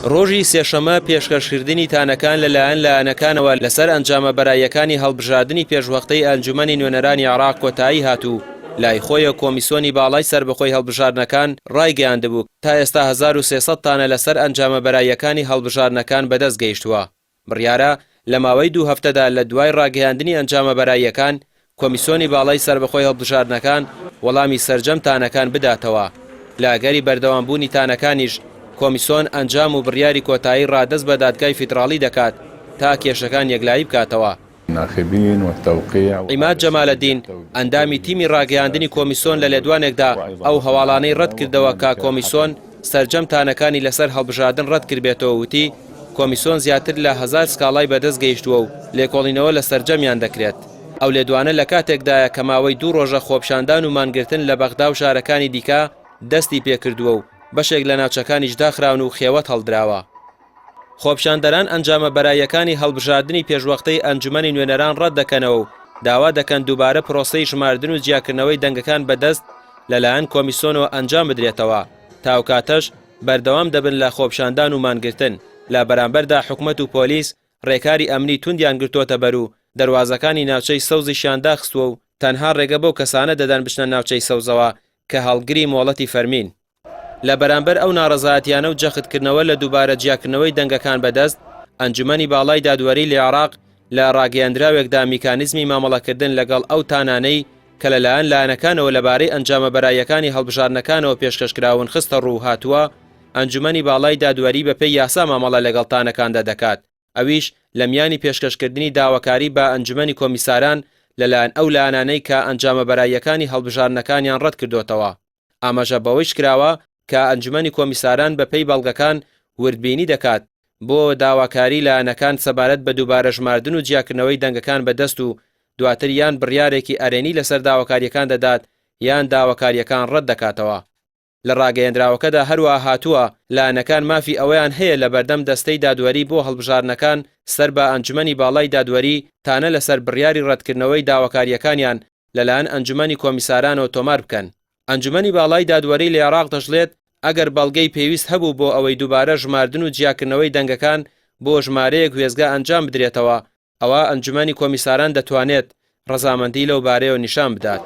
ڕۆژی سێشەممە پێشکەشکردنی تانەکان لەلایەن لایەنەکانەوە لەسەر ئەنجامە بەراییەکانی هەڵبژاردنی پێشوەختەی ئەنجومەنی نوێنەرانی عێراق کۆتایی هات و لای خۆیەوە کۆمیسۆنی باڵای سەربەخۆی هەڵبژاردنەکان ڕایگەیاندبوو تا ئێستا 1300 تانە لەسەر ئەنجامە بەراییەکانی هەڵبژاردنەکان بەدەست گەیشتووە. بڕیارە لە ماوەی دوو هەفتەدا لە دوای ڕاگەیاندنی ئەنجامە بەراییەکان، کۆمیسۆنی باڵای سەربەخۆی هەڵبژاردنەکان وەڵامی سەرجەم تانەکان بداتەوە. لە ئەگەری بەردەوامبوونی تانەکانیش، کۆمیسۆن ئەنجام و بڕیاری کۆتایی ڕادەست بە دادگای فیدڕاڵی دەکات تا کێشەکان یەکلایی بکاتەوە. عیماد جەمالەدین، ئەندامی تیمی ڕاگەیاندنی کۆمیسۆن لە لێدوانێکدا ئەو هەواڵانەی ڕەتکردەوە کە کۆمیسۆن سەرجەم تانەکانی لەسەر هەڵبژاردن ڕەتکردبێتەوە وتی، کۆمیسۆن زیاتر لە هەزار سکاڵای بەدەست گەیشتووە و لێکۆڵینەوە لە سەرجەمیان دەکرێت. ئەو لێدوانە لە کاتێکدایە کە ماوەی دوو ڕۆژە خۆپیشاندان و مانگرتن لە بەغدا و شارەکانی دیکە دەستی پێکردووە و بەشێک لە ناوچەکانیش داخراون و خێوەت هەڵدراوە. خۆپیشاندەران ئەنجامە بەراییەکانی هەڵبژاردنی پێشوەختەی ئەنجومەنی نوێنەران ڕەتدەکەنەوە و داوا دەکەن دووبارە پرۆسەی ژماردن و جیاکردنەوەی دەنگەکان بە دەست لەلایەن کۆمیسۆنەوە ئەنجام بدرێتەوە، تا ئەوکاتەش بەردەوام دەبن لە خۆپیشاندان و مانگرتن، لە بەرامبەردا حکومەت و پۆلیس ڕێکاری ئەمنی توندیان گرتۆتەبەر و دەروازەکانی ناوچەی سەوزیشیان داخستووە و تەنها ڕێگە بەو کەسانە دەدەن بچنە ناوچەی سەوزەوە کە هەڵگری مۆڵەتی فەرمین. لە بەرامبەر ئەو ناڕەزایەتیانە و جەختکردنەوە لە دووبارە جیاکردنەوەی دەنگەکان بەدەست، ئەنجومەنی باڵای دادوەری لە عێراق لە ڕاگەیەندراوێکدا میکانیزمی مامەڵەکردن لەگەڵ ئەو تانانەی کە لەلایەن لایەنەکانەوە لەبارەی ئەنجامە بەراییەکانی هەڵبژاردنەکانەوە پێشکەشکراون خستەڕوو و هاتووە، ئەنجومەنی باڵای دادوەری بەپێی یاسا مامەڵە لەگەڵ تانەکاندا دەکات، ئەویش لە میانی پێشکەشکردنی داواکاری بە ئەنجومەنی کۆمیساران لەلایەن ئەو لایەنانەی کە ئەنجامە بەراییەکانی هەڵبژاردنەکانیان ڕەتکردۆتەوە. ئاماژە بەوەیش کراوە کە ئەنجومەنی کۆمیساران بەپێی بەڵگەکان وردبینی دەکات بۆ داواکاری لایەنەکان سەبارەت بە دووبارە ژماردن و جیاکردنەوەی دەنگەکان بە دەست و دواتر یان بڕیارێکی ئەرێنی لەسەر داواکارییەکان دەدات یان داواکارییەکان ڕەت دەکاتەوە. لە ڕاگەیەندراوەکەدا هەروەها هاتووە، لایەنەکان مافی ئەوەیان هەیە لەبەردەم دەستەی دادوەری بۆ هەڵبژاردنەکان سەر بە ئەنجومەنی باڵای دادوەری تانە لەسەر بڕیاری ڕەتکردنەوەی داواکارییەکانیان لەلایەن ئەنجومەنی کۆمیسارانەوە تۆمار بکەن. ئەنجومەنی باڵای دادوەری لە عێراق دەشڵێت، ئەگەر بەڵگەی پێویست هەبوو بۆ ئەوەی دووبارە ژماردن و جیاکردنەوەی دەنگەکان بۆ ژمارەیەک وێستگە ئەنجام بدرێتەوە، ئەوا ئەنجومەنی کۆمیساران دەتوانێت ڕەزامەندی لەو بارەیەوە نیشان بدات.